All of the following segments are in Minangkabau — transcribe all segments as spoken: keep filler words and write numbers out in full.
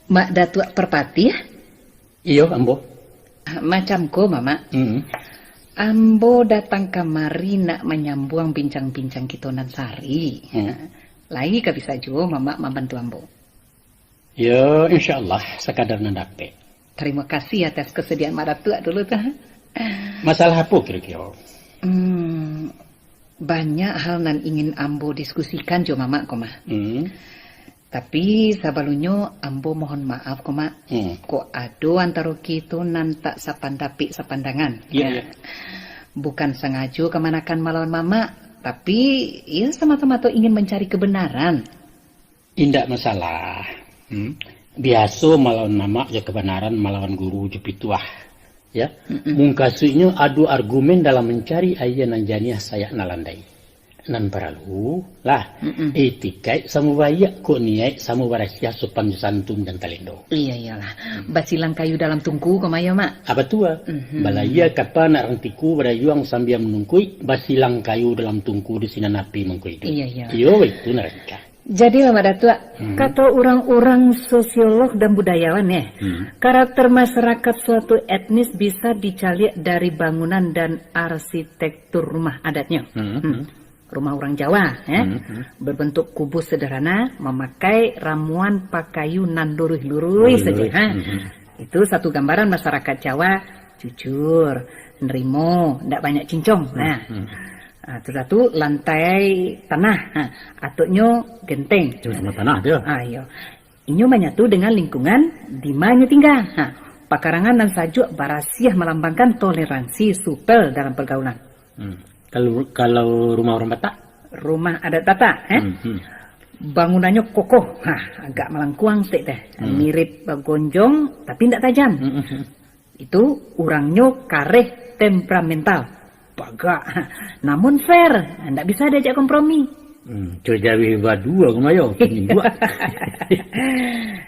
Mak Datuak Parpatih? Iyo, ambo. Macam ko, Mamak. Hmm. Ambo datang kamari nak manyambuang bincang-bincang kito nan sari. Hmm. Lai ka bisa juo Mamak mambantu ambo. Yo, insya Allah, sakadar nan dapek. Tarimo kasih atas kasadiaan Mak Datuak dulu tu. Masalah apo kiro-kiro? Hmm, banyak hal nan ingin ambo diskusikan jo Mamak ko mah. Hmm. Tapi sabalunnyo ambo mohon maaf ko Mak. Hmm. Kok ado antaro kito nan tak sapandapik sapandangan. Iya, iya. Bukan sangajo kamanakan malawan Mamak, tapi iyo samato-mato ingin mancari kebenaran. Indak masalah. Hmm? Biaso malawan mamak jo kabanaran, malawan guru jo pituah. Ya. Mm-mm. Mungkasuiknyo adu argumen dalam mancari aia nan janiah sayak nan landai. Nan paralu lah, mm-mm, itikaik samo baiak, kok niaik samo barasiah, sopan jo santun jan talendo. Iya, iyalah. Hmm. Basilang kayu dalam tungku, kok mayo, Mak? Apa tua? Mhm. Balayia kapa nak rantiku, badayuang sambia manungkuik, basilang kayu dalam tungku di sinan api mangko iduik. Iya, iya. Iyo, itu narangka. Jadi, Mamak Datuak, hmm, kato urang-urang sosiolog dan budayawan, eh, hmm, karakter masyarakat suatu etnis bisa dicaliak dari bangunan dan arsitektur rumah adatnyo. Hmm. Hmm. Rumah urang Jawa, eh, hmm, hmm, berbentuk kubus sederhana, mamakai ramuan pakayu nan luruih-luruih saja, luruih-luruih, ha. Hmm, hmm. Itu satu gambaran masyarakat Jawa jujur, nerimo, ndak banyak cincong. Hmm, nah. Hmm. Ah, sudah tu lantai tanah, ha, atoknyo genteng. Cuma sama tanah dia. Ah, iyo. Inyo manyatu dengan lingkungan di ma inyo tingga. Ha, pakarangan nan sajuak barasiah malambangkan toleransi supel dalam pergaulan. Hmm. Kalau, kalau rumah orang Batak? Rumah adat Batak, eh? Hmm, hmm. Bangunannyo kokoh, ha, agak malangkuang saketek teh. Hmm. Mirip bagonjong, tapi ndak tajam. Hmm, hmm, hmm. Itu urangnyo kareh temperamental, bagak, namun fair, ndak bisa diajak kompromi. Hmm, co jaweh badua kumayo, induak.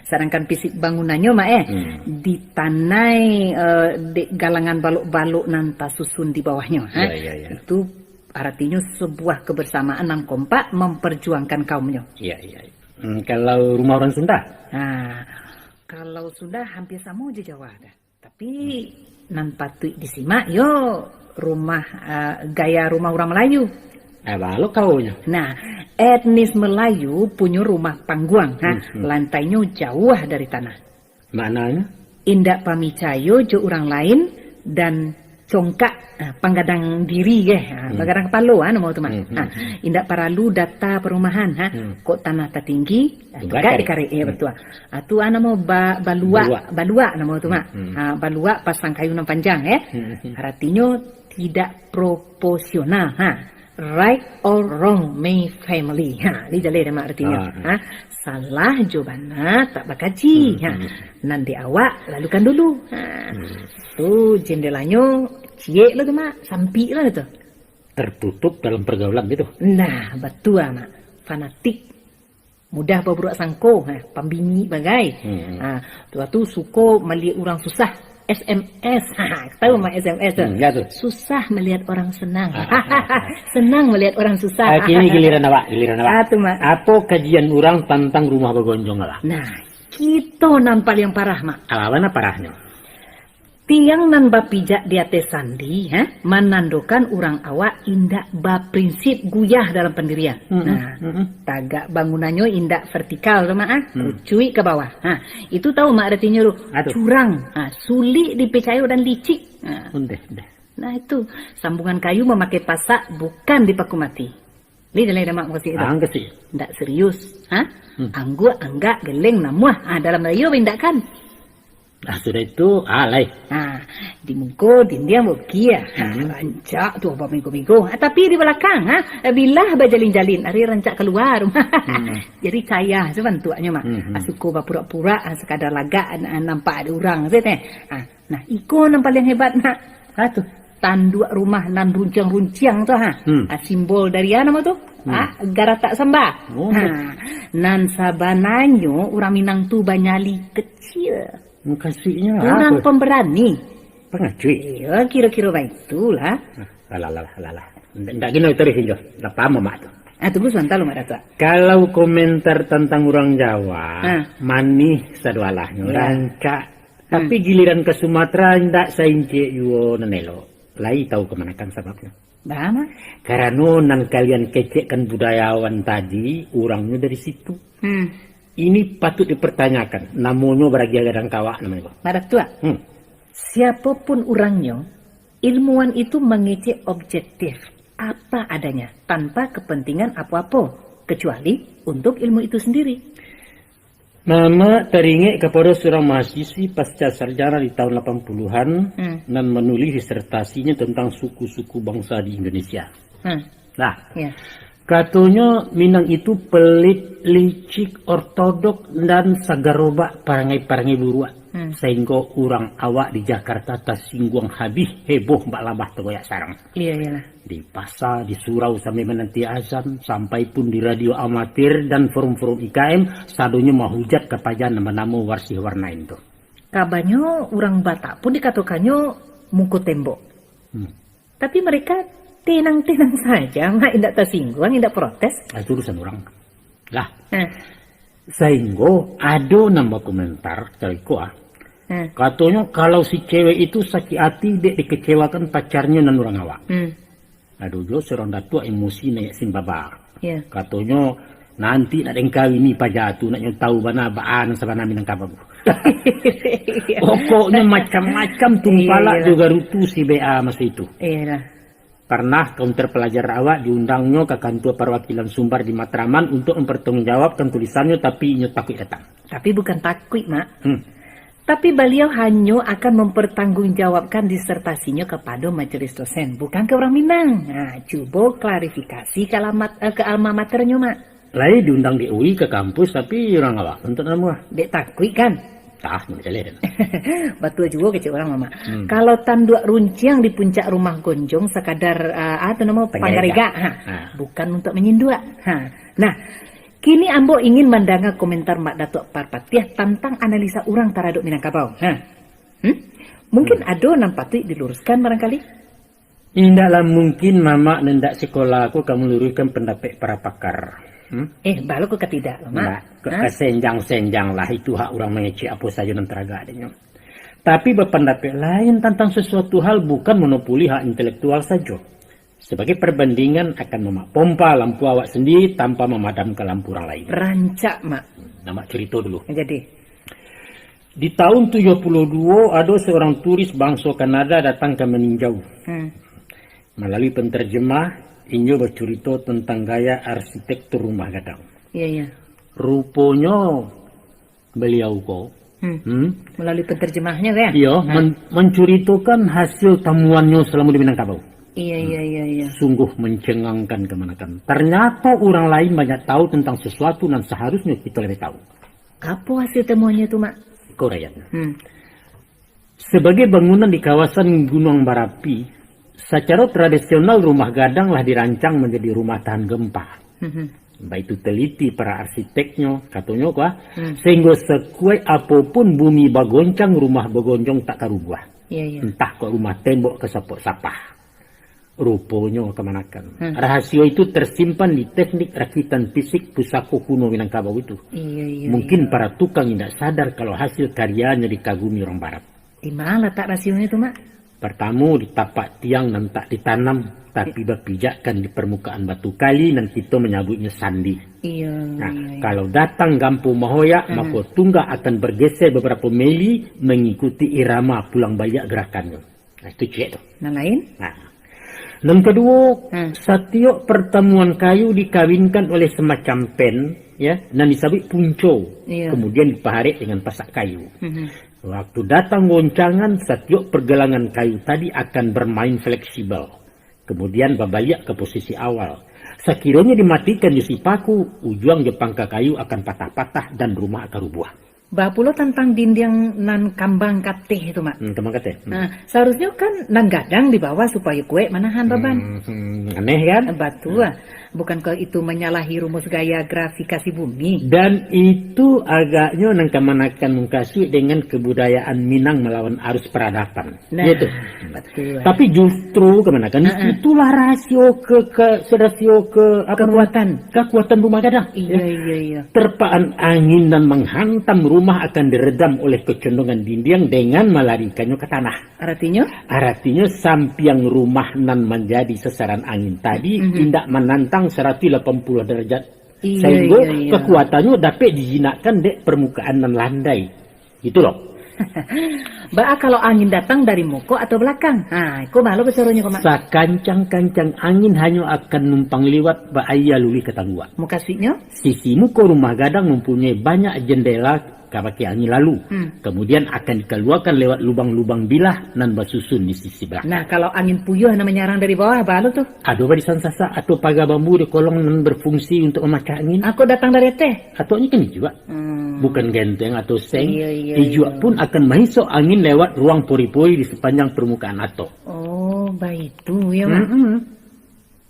Sadangkan fisik bangunannyo, Mak, eh, hmm, ditanai, eh, dek galangan balok-balok nan tasusun di bawahnyo, ha? Ya, ya, ya. Itu aratinyo sebuah kebersamaan nan kompak memperjuangkan kaumnyo. Ya, ya, ya. Hmm, kalau rumah orang Sunda? Nah, kalau Sunda hampir samo jo Jawa dah. Tapi, hmm, nan patuik disimak, yo, rumah, ah, gaya rumah urang Malayu. Eh, balo kaunyo. Nah, etnis Melayu punyo rumah pangguang, ha, hmm, hmm, lantainyo jauah dari tanah. Maknanyo? Indak pamicayo jo urang lain dan congkak, ah, panggadang diri, eh, ah, hmm, panggadang kapalo, ah, namo tu mah. Hmm, hmm, ah, hmm. Indak paralu data parumahan, ha. Hmm. Kok tanah tatinggi, ah, tugak dikarek. Tugak dikarek, ya, hmm, betul. Ah, tu, ah, namo ba-, baluak, baluak, baluak namo tu mah. Hmm, hmm. Ah, baluak pasang kayu nan panjang, eh. Hmm, hmm. Aratinyo tidak proporsional, ha. Right or wrong, my family. Ha, ni jaleh dah mak aratinyo. Ah, ah. Ha, salah jo bana tak bakaji. Hmm, ha, hmm. Nan di awak, lalukan dulu. Ha. Hmm. Tu jendelanyo ciek lah tu, Mak. Sampik lah tu. Tertutup dalam pergaulan gitu. Nah, betul, Mak. Fanatik. Mudah baburuak sangko, ha, pambingik bagai. Hmm. Ha, tu, tu suko maliek urang susah. S M S. Ha, tahu, hmm, mak S M S tu? Hmm, ya tu. Susah melihat orang senang. Senang melihat orang susah. Ah, kini giliran awak, giliran awak. Ah, tu, Mak. Apo kajian urang tantang rumah bagonjong lah? Nah, kito nan paliang parah, Mak. Alah, ma nan parahnyo? Tiang nan bapijak di ateh sandi, ha, manandokan urang awak indak baprinsip, guyah dalam pandirian. Mm-mm, nah, mm-mm, tagak bangunannyo indak vertikal tu, Mak, ah, mm, kucuik ka bawah. Ha, itu tahu, Mak, aratinyo tu? Aduh. Curang, ha, sulik dipicayo dan licik. Ha. Ondeh, ondeh. Nah, itu, sambungan kayu mamakai pasak bukan dipaku mati. Ni jaleh dah, Mak, mukasuik tu. Ah, mukasuik. Ndak serius, ha? Hmm. Angguak, anggak, geleng, namuah. Ah, dalam rayo baindakan. Ah, sudah itu, ah, lai. Ah, di muko dindiang bukir. Ah, hmm, rancak tu bamigo-migo. Ah, tapi di balakang, ha, bilah bajalin-jalin, ari rancak kalua rumah. Hmm. Jadi cayah tu bantuaknyo, Mak. Hmm, hmm. Ah, suko bapurak-purak, ah, sakadar lagak, ah, nampak ado urang sajo teh. Ah, nah, iko nan paliang hebat, Mak. Ah, tu. Tanduak rumah nan runciang-runciang tu, ha. Hmm. Ah, simbol dari, ah, namo tu? Hmm. Ah, garatak samba. Oh. Ha. Nan sabananyo urang Minang tu banyali kecil. Mukasuiknyo urang apo? Pemberani. Pangacuik. Iyo, kiro-kiro baitulah. Alah, alah, alah, alah. Ndak, ndak gino taruih injo. Lah paham, Mak, tu. Ah, tunggu sabanta lu, Mak Datuak. Kalau komentar tantang urang Jawa, ah, manih sadoalahnyo, ya, rancak. Hmm. Tapi giliran ka Sumatera, indak saincik juo nan elok. Lai tahu kamanakan sababnyo? Baa, Mak? Karano nan kalian kecekkan budayawan tadi, urangnyo dari situ. Hmm. Ini patut dipertanyakan. Namonyo baragiah gadang kawak namonyo. Mak Datuak, hmm, siapopun urangnyo, ilmuwan itu mangecek objektif, apa adanya, tanpa kepentingan apo-apo, kecuali untuk ilmu itu sendiri. Mamak taringek kapado surang mahasiswi pasca sarjana di tahun lapan puluhan, hmm, nan manulih disertasinyo tantang suku-suku bangsa di Indonesia. Hmm. Nah, ya, katonyo Minang itu pelit, licik, ortodok, dan sagarobak parangai-parangai buruak. Hmm. Sahinggo urang awak di Jakarta tasingguang habih, heboh bak labah tagoyak sarang. Iya, iyalah. Di pasa, di surau sambil mananti azan, sampai pun di radio amatir dan forum-forum I K M, sadonyo mahujat ka paja nan banamo Warsih Warnain tu. Kabanyo urang Batak pun dikatokannyo muko tembok. Hmm. Tapi mereka tenang-tenang saja, Mak, indak tasingguang, indak protes. Ah, itu urusan urang. Lah. Hah. Sahinggo ado nan bakomentar, caro iko, ah. Hah. Katonyo, kalau si cewek itu sakik ati dek dikecewakan pacarnyo nan urang awak. Hmm. Ado juo surang datuak emosi naiak simbaba. Ya. Katonyo, nanti nak den kawini paja tu, nak nyo tahu bana baa nan sabana Minangkabau. Pokoknyo macam-macam tumpalak, iya, iya, jo garutu si B A maso itu. Iyalah. Parnah kaunter palajar awak diundangnyo ka kantua parwakilan Sumbar di Matraman untuak mampartanggungjawabkan tulisannyo, tapi inyo takuik datang. Tapi bukan takuik, Mak. Hmm. Tapi baliau hanyo akan mampartanggungjawabkan disertasinyo kapado majelis dosen, bukan ka urang Minang. Nah, cubo klarifikasi ka alamat, eh, ka alma maternyo, Mak. Lai diundang di U I ka kampus, tapi urang awak pun tak namuah. Dek takuik, kan? Tah, nak jaleh. Batua juo kecek urang, Mamak. Hmm. Kalau tanduak runciang di puncak rumah gonjong sakadar, ah, ah, tu namo, panggaregak. Panggaregak, ha. Ha. Bukan untuak manyinduak. Ha. Nah, kini ambo ingin mandanga komentar Mak Datuak Parpatiah tantang analisa urang taradok Minangkabau. Ha. Hmm? Mungkin, hmm, ado nan patuik diluruskan barangkali? Indaklah mungkin mamak nan indak sikola ko ka maluruihkan pandapek para pakar. Hmm? Eh, baa lo ko ka tidak, Mak? Indak, ka, ha? Ka senjang-senjang lah, itu hak urang mangecek apo sajo nan taragak denyo. Tapi bapandapek lain tantang sasuatu hal bukan monopoli hak intelektual sajo. Sabagai parbandingan, akan mamak pompa lampu awak sandiri tanpa mamadamkan lampu urang lain. Rancak, Mak. Hmm, mamak curito dulu. Jadi? Di tahun tujuah puluah duo, ado saurang turis banso Kanada datang ka Maninjau. Hmm. Malalui penterjemah, inyo bacurito tantang gaya arsitektur rumah gadang. Iya, iya. Ruponyo baliau ko, hmm, hmm, malalui penterjemahnyo, kan? Iyo, ha, men-, mancuritokan hasil tamuannyo salamo di Minangkabau. Iya, hmm, iya, iya, iya. Sungguh mancengangkan kamanakan. Tarnyato urang lain banyak tahu tantang sasuatu nan saharusnyo kito labiah tahu. Apo hasil tamuannyo tu, Mak? Iko uraiannyo. Hmm. Sabagai bangunan di kawasan Gunuang Barapi, sacaro tradisional rumah gadang lah dirancang manjadi rumah tahan gempa. Mhm. Baitu teliti para arsiteknyo, katonyo ko, ah, hmm, sahinggo sakuaik apo pun bumi bagoncang, rumah bagonjong tak ka rubuah. Iya, iya. Antah kok rumah tembok ka sapok sapah. Ruponyo kamanakan. Hmm. Rahasio itu tersimpan di teknik rakitan fisik pusako kuno Minangkabau itu. Iya, iya, mungkin iya, para tukang indak sadar kalau hasil karyanyo dikagumi urang Barat. Di ma latak rahasionyo tu, Mak? Partamo, di tapak tiang nan tak ditanam, tapi, iya, bapijakkan di parmukaan batu kali nan kito manyabuiknyo sandi. Iya, nah, iya, iya, kalau datang gampo mahoyak, hmm, mako tunggak akan bergeser beberapa mili mangikuti irama pulang baliak gerakannyo. Nah, itu ciek tu. Nan lain? Nah. Nan kaduo, hmm, satiok partamuan kayu dikawinkan oleh samacam pen, ya, nan disabuik punco, iya, kamudian dipaharek dengan pasak kayu. Mhm. Waktu datang goncangan, satiok pargalangan kayu tadi akan barmain fleksibel, kamudian babaliak ka posisi awal. Sakironyo dimatikan jo si paku, ujuang jo pangka kayu akan patah-patah dan rumah akan rubuah. Baa pulo tantang dindiang nan kambang kateh tu, Mak? Hmm, kambang kateh. Hmm. Nah, saharusnyo kan nan gadang di bawah supayo kuaik manahan baban. Hmm, hmm, aneh kan? Batua. Hmm. Bukankah itu menyalahi rumus gaya grafikasi bumi? Dan itu agaknyo nan kamanakan mukasuik dengan kebudayaan Minang melawan arus peradaban. Nah, ya tu. Betul. Tapi justru kamanakan, ha, itulah rasio ke, ke, rasio ke, apa namanya? Kekuatan. Kekuatan rumah gadang. Iya, ya. Iya, iya. Terpaan angin nan menghantam rumah akan diredam oleh kecondongan dinding dengan melarikannyo ke tanah. Aratinyo? Aratinyo, sampiang rumah nan manjadi sasaran angin tadi, mhm, indak manantang saratuih lapan puluah darajat. Iya, sahinggo, iya, iya, kekuatannyo dapek dijinakkan dek permukaan nan landai. Gitu loh. Baa kalau angin datang dari muko atau belakang? Ha, iko baa lo bacaronyo ko, Mak? Sakancang-kancang angin hanyo akan numpang liwat bak aia luluih ka tangguak. Mukasuiknyo? Sisi muko rumah gadang mempunyai banyak jendela ka bakeh angin lalu. Hmm. Kemudian akan dikaluakan lewat lubang-lubang bilah nan basusun di sisi belakang. Nah, kalau angin puyuh nan manyarang dari bawah, baa lo tu? Ado barisan sasak atau paga bambu di kolong nan berfungsi untuk mamacah angin. Ako datang dari ateh? Atoknyo kan ijuak. Hmm. Bukan genteng atau seng. Iya, iya, ijuak, iya, pun akan mahisok angin lewat ruang pori-pori di sepanjang permukaan atok. Oh, baitu ya, Mak. Mm-mm.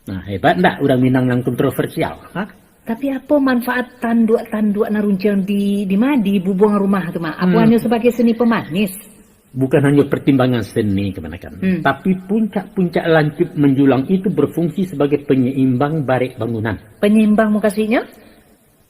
Nah, hebat ndak urang Minang nan kontroversial? Ha? Tapi apo manfaat tanduak-tanduak nan runcing di, di ma, di bubuang rumah tu, Mak? Apo, hmm, hanyo sabagai seni pemanis? Bukan hanya pertimbangan seni kamanakan, hmm, tapi puncak-puncak lanjut menjulang itu berfungsi sebagai penyeimbang barek bangunan. Penyeimbang mukasuiknyo?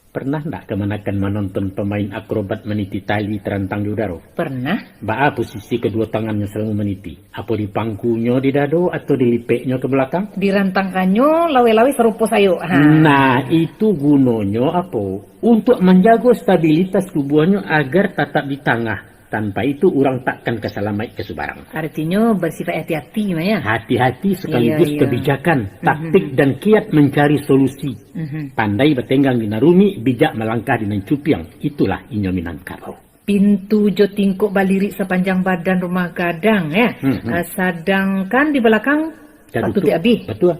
Pernah ndak kamanakan manonton pamain akrobat maniti tali tarantang di udaro? Pernah. Baa posisi kaduo tangannyo salamo maniti? Apo dipangkunyo di dado atau dilipeknyo ka balakang? Dirantangkannyo laweh-laweh sarupo sayok. Ha. Nah, itu gunonyo apo? Untuak manjago stabilitas tubuahnyo agar tatap di tangah. Tanpa itu, urang takkan ka salamaik ka subarang. Artinyo, bersifat hati-hati, Mak, ya? Hati-hati sekaligus, iya, iya, kebijakan, mhm, taktik, dan kiat mencari solusi. Mhm. Pandai batenggang di nan rumik, bijak malangkah di nan cupiang. Itulah inyo Minangkabau. Pintu jo tingkok balirik sapanjang badan rumah gadang, ya. Hmm, hmm. Ah, sadangkan di balakang, jadi patutuik tu abih. Betul.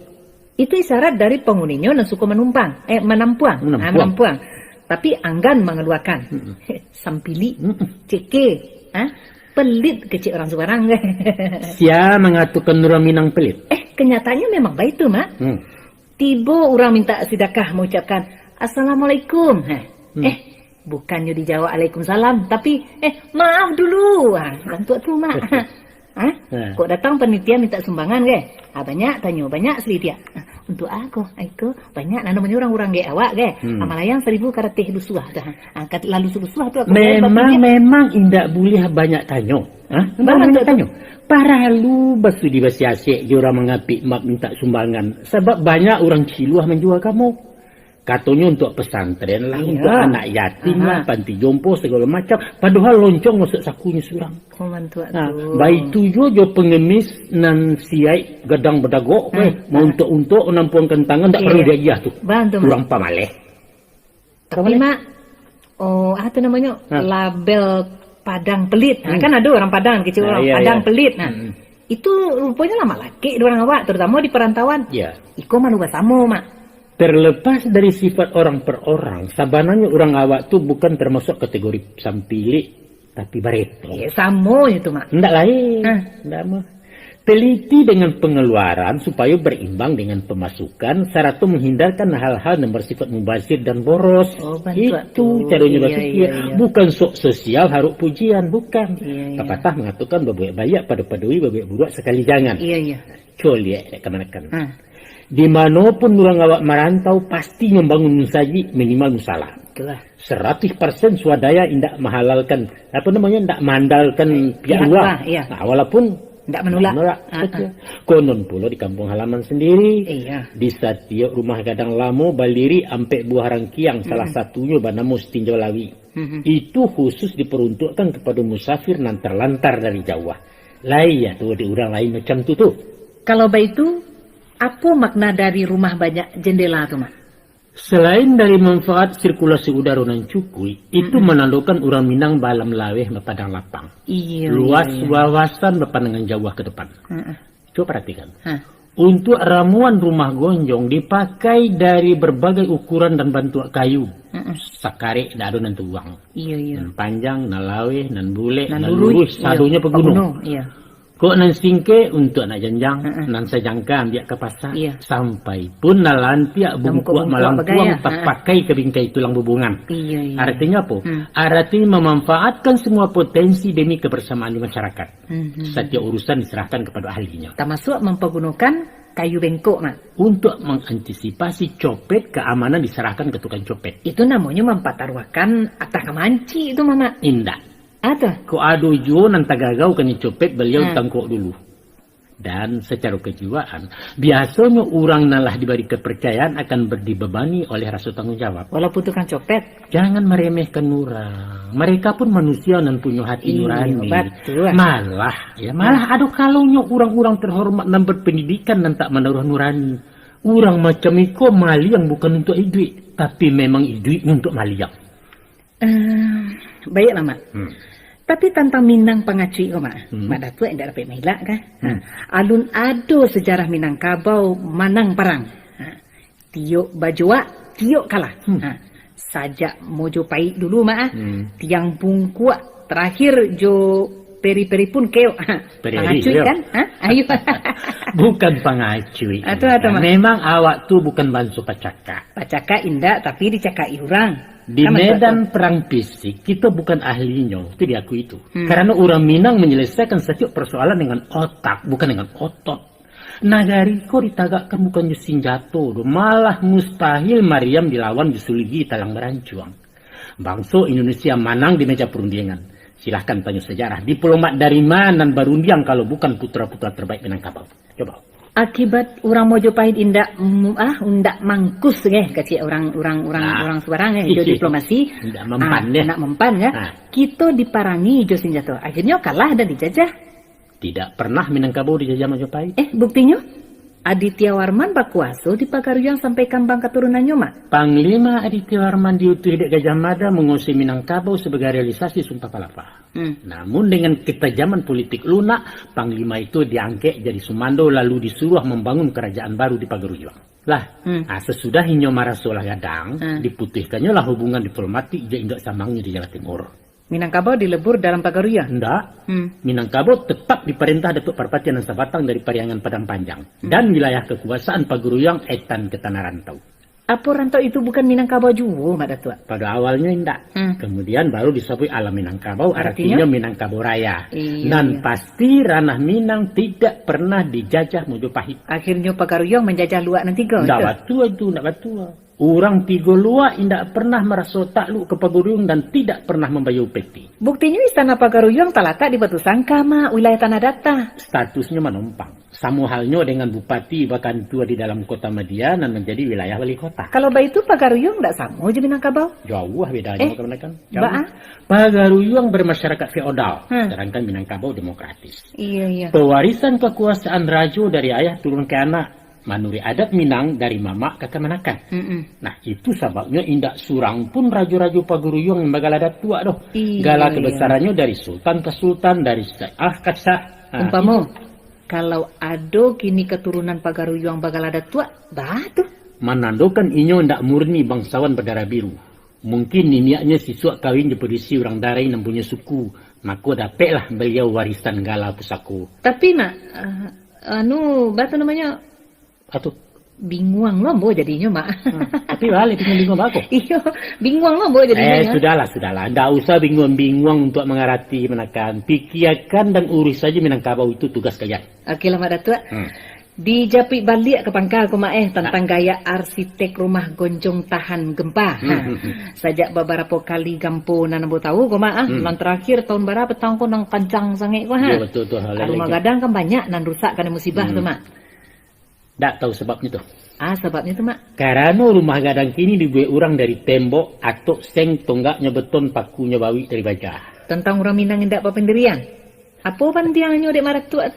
Itu isyarat dari panguninyo nan suko manumpang, eh, manampuang. Manampuang. Ah, manampuang. Tapi anggan mangaluakan. Mm-mm. Sampilik, mm-mm, ceke, ah, pelit kecek urang subarang. Sia mangatokan urang Minang pelit? Eh, kenyataannyo memang baitu, Mak. Hmm. Tibo urang mintak sidakah, maucapkan, "Assalamualaikum." Heh. Hmm. Eh, bukannyo dijawab "Alaikumsalam", tapi, "Eh, maaf dulu." Ha, bantuak tu, Mak. Ha? Ha. Kok datang panitia mintak sumbangan, ge? Ha, banyak tanyo, banyak salidiak. Ha, untuak a ko? Ai ko, banyak nan namonyo urang-urang, ge, awak, ge. Hmm. Ha, malayang saribu karateh lusuah tu. Ha, ka lalu sulusuah tu aku, ge, memang, bapunyah. Memang indak buliah banyak tanyo. Ha? Memang banyak tanyo. Paralu basudi basiasek jo urang mangapik map mintak sumbangan, sabab banyak urang ciluah manjua agamo. Katonyo untuak pesantren lah, iya, untuak anak yatim lah, aha, panti jompo, sagalo macam. Padohal loncong masuak sakunyo surang. Oh, mantuak tu. Nah, baitu juo jo pengemis nan siaik gadang badagok, ah, eh, ah, mauntok-untok, manampuangkan tangan, ndak, iya, paralu diagiah tu. Bantu, Mak. Urang pamaleh. Tapi, pamaleh. Mak, oh, ah, tu namonyo, ha, label Padang pelit. Nah, hmm, kan ado urang Padang, kecek, nah, urang, iya, Padang, iya, pelit. Nah, hmm, itu ruponyo lah malakek di urang awak, tarutamo di parantauan. Iya. Iko malu basamo, Mak. Terlepas dari sifat orang per orang, sabananyo urang awak tu bukan termasuk kategori sampilik, tapi bareto. Iya, samo je tu, Mak. Ndak lain. Ah. Ndak mah. Teliti dengan pengeluaran supayo berimbang dengan pemasukan, sarato menghindarkan hal-hal yang bersifat mubazir dan boros. Oh, bantuak tu. Itu caronyo, iya, berpikir. Iya, iya. Bukan sok sosial harok pujian, bukan. Iya, iya. Papatah mengatakan, "Babuek baiak pado-padoi, babuek buruak sakali jangan." Iya, iya. Coliak dek kamanakan. Ha. Di mano pun urang awak marantau, pasti mambangun musajik, minimal musala. Itulah. Saratuih persen swadaya indak mahalalkan, apa namonyo, indak maandalkan, eh, pihak, pihak luar, luar, iya. Nah, walaupun indak manulak. Indak manulak. Ah, betul. Ah. Konon pulo di kampung halaman sendiri, iya, di satiok rumah gadang lamo balirik ampek buah rangkiang, salah, mm-mm, satunyo banamo Sitinjau Lawi. Mm-mm. Itu khusus diperuntukkan kepada musafir nan terlantar dari jauah. Lai ya tu, di urang lain macam tu tu. Kalau baitu, apo makna dari rumah banyak jendela tu, Mak? Selain dari manfaat sirkulasi udaro nan cukuik, itu, mm-mm, manandokan urang Minang baalam laweh, bapadang lapang. Iya, luas, iya, iya, wawasan, bapandangan jauah ke depan. Mm-mm. Cubo paratikan. Ha. Untuak ramuan rumah gonjong dipakai dari berbagai ukuran dan bantuak kayu. Mm-mm. Sakarek, ndak ado nan tuang. Iya, iya. Nan panjang, nan laweh, nan bulek, nan, nan luruih, luruih, iya, sadonyo paguno. Paguno, iya. Kok nan singkek untuak nak janjang, Ha-ha. nan sajangka ambiak ka pasa. Iya. Sampai pun nan lantiak Nan bungkuak bungkuak-bungkuak malangkuang bagai, ya? tapakai ka bingkai tulang bubungan. Iya, iya. Artinya apa? Hmm. Artinya memanfaatkan semua potensi demi kebersamaan di masyarakat. Hmm, hmm, hmm. Satiap urusan diserahkan kepada ahlinya. Tamasuak mampagunokan kayu bengkok, Mak. Untuk mengantisipasi copet, keamanan diserahkan ke tukang copet. Itu namonyo mampataruahkan atah ka mancik tu, Mamak. Indak. Ato? Kok ado juo nan tagagau kanai copet, baliau Hmm. tangkok dulu. Dan secara kejiwaan, biasonyo urang nan lah dibari kepercayaan akan ber-, dibebani oleh raso tanggung jawab. Walaupun tukang copet. Jangan meremehkan urang. Mereka pun manusia nan punyo hati Iyo, nurani. batua. Malah, ya, malah Nah. ado kalonyo urang-urang terhormat nan berpendidikan nan tak manaruah nurani. Urang macam iko maliang bukan untuak iduik, tapi memang iduik untuak maliang. Ehm, baiklah, Mak. Hmm. Tapi tantang Minang pangacuik ko, Mak. Hmm. Mak Datuak indak dapek mailak, kah? Hmm. Ha. Alun ado sejarah Minangkabau manang parang. Ha. Tiok bajuak, tiok kalah. Hmm. Ha. Sajak Mojopahit dulu, Mak, ah. Hmm. Tiang bungkuak, terakhir jo Peri-Peri pun keok. Ha. Peri-Peri, Pangacuik, yo. kan? Ha? Ayo. Bukan pangacuik. Ato, ato, Mak. Memang awak tu bukan banso pacakak. Pacakak indak, tapi dicakak urang. Di Sama medan betul. perang fisik, kita bukan ahlinyo, itu diakui itu. Hmm. Karena urang Minang menyelesaikan setiap persoalan dengan otak, bukan dengan otot. Nagari ko ditagakkan bukan jo sinjato doh, malah mustahil mariam dilawan jo suligi talang barancuang. Bangso Indonesia manang di meja perundingan. Silahkan tanyo sejarah, diplomat dari ma nan barundiang kalau bukan putra-putra terbaik Minangkabau? Coba. Akibat urang Mojopahit indak, mm, ah, indak mangkus, eh, kecek urang, urang, urang, Ah. urang subarang, eh, jo diplomasi. Indak mempan, Ah, eh. indak mempan, kan? Ah. Kito diparangi jo sinjato. Akhirnyo kalah dan dijajah. Tidak pernah Minangkabau dijajah Mojopahit. Eh, buktinyo? Adityawarman bakuaso di Pagaruyuang sampai kambang katurunannyo, Mak. Panglima Adityawarman diutuih dek Gajah Mada manguasai Minangkabau sebagai realisasi Sumpah Palapa. Hmm. Namun, dengan ketajaman politik lunak, panglima itu diangkek jadi sumando lalu disuruah mambangun karajaan baru di Pagaruyuang. Lah, Hmm. ah, sasudah inyo maraso lah gadang, Hmm. diputuihkannyo lah hubungan diplomatik jo induak samangnyo di Jawa Timur. Minangkabau dilebur dalam Pagaruyuang? Ndak. Hmm. Minangkabau tetap diparentah Datuak Parpatiah Nan Sabatang dari Pariangan Padang Panjang. Hmm. Dan wilayah kakuasaan Pagaruyuang etan ka Tanah Rantau. Apo rantau itu bukan Minangkabau juo, Mak Datuak? Pada awalnyo indak. Hmm. Kemudian baru disabuik alam Minangkabau, Artinyo? artinyo Minangkabau Raya. Iyo, Nan iyo. pasti ranah Minang tidak pernah dijajah Mojopahit. Akhirnyo Pagaruyuang manjajah Luak nan tigo Ndak itu? batua itu, ndak batua. Urang tigo Luak indak pernah maraso takluk ka Pagaruyuang dan tidak pernah mambayar upeti. Buktinyo istana Pagaruyuang talatak di Batusangka, Mak, wilayah Tanah Data. Statusnyo manompang. Samo halnyo dengan bupati bakantua di dalam kota Madia nan manjadi wilayah wali kota. Kalau baitu, Pagaruyuang ndak samo jo Minangkabau? Jauah bedanyo, Eh, kaponakan. Jauah. baa? Pagaruyuang bermasyarakat feodal, Hmm. sedangkan Minangkabau demokratis. Iya, iya. Pewarisan kekuasaan rajo dari ayah turun ke anak, manuruik adat Minang dari mamak ka kamanakan. Mm-mm. Nah, itu sababnyo indak surang pun rajo-rajo Pagaruyuang yang bagala datuak doh. Iya, Gala iya. kebesarannyo dari sultan ka sultan, dari syah ka syah. Nah, Umpamo, itu. kalau ado kini katurunan Pagaruyuang bagala datuak, baa tu? Manandokan inyo ndak murni bangsawan badarah biru. Mungkin niniaknyo sisuak kawin jo padusi urang Darai nan punyo suku, mako dapeklah baliau warisan gala pusako. Tapi, Mak, eh, anu, baa tu namonyo? Atu. Binguang lo ambo jadinyo, Mak. Hmm, tapi baliak binguang-binguang baa ko? Iyo, binguang lo ambo jadinyo, Eh, ya. sudahlah, sudahlah. Ndak usah binguang-binguang untuak mangarati, kaponakan. Pikiakan dan urus saja Minangkabau, itu tugas kalian. Oke lah, Mak Datuak. Hmm. Dijapuik baliak ka pangka ko, Mak, eh, tantang Nah. gaya arsitek rumah gonjong tahan gempa. Hmm, Ha. hmm, hmm. Sajak babarapo kali gampo nan ambo tahu ko, Mak, ah, Hmm. nan tarakhir tahun bara patang ko nan kancang sangaik ko, ha. Yo, betul tu, hal Ah, rumah lagi. gadang kan banyak nan rusak karano musibah Hmm. tu, Mak. Ndak tahu sababnyo tu. Ah, sababnyo tu, Mak? Karano rumah gadang kini dibuek urang dari tembok, atok seng, tonggaknyo beton, pakunyo bawik dari baja. Tantang urang Minang indak bapandirian. Apo pantiangnyo dek Mak Datuak?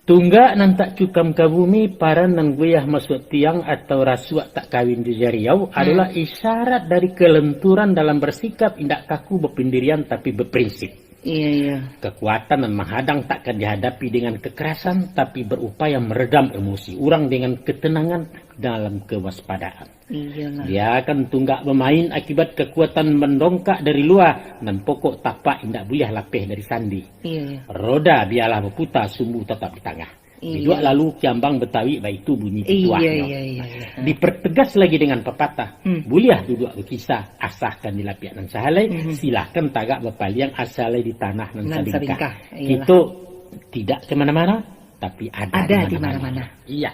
Tunggak nan tak cukam ka bumi, paran nan goyah masuak tiang, atau rasuak tak kawin jo jariau, Hmm. adolah isyarat dari kelenturan dalam bersikap, indak kaku bapandirian, tapi baprinsip. Iya, iya. Kekuatan nan mahadang takkan dihadapi dengan kekerasan, tapi berupaya meredam emosi urang dengan ketenangan dalam kewaspadaan. Iyalah. Dia akan tunggak bamain akibat kekuatan mendongkak dari luar, nan pokok tapak indak buliah lapeh dari sandi. Iya, iya. Roda biarlah baputa, sumbu tatap di tangah. Iya. Biduak lalu kiambang batawi, baitu bunyi Iya, pituahnyo. iya, iya, iya. Dipertegas lagi dengan papatah. Hmm. Buliah duduak bakisah, asahkan di lapiak nan sahalai, Mhm. silahkan tagak bapaliang asalai di tanah nan, Nan sabingkah. sabingkah, iyalah. Kito tidak ke mana-mana, tapi ada, Ada di mana-mana. Iya.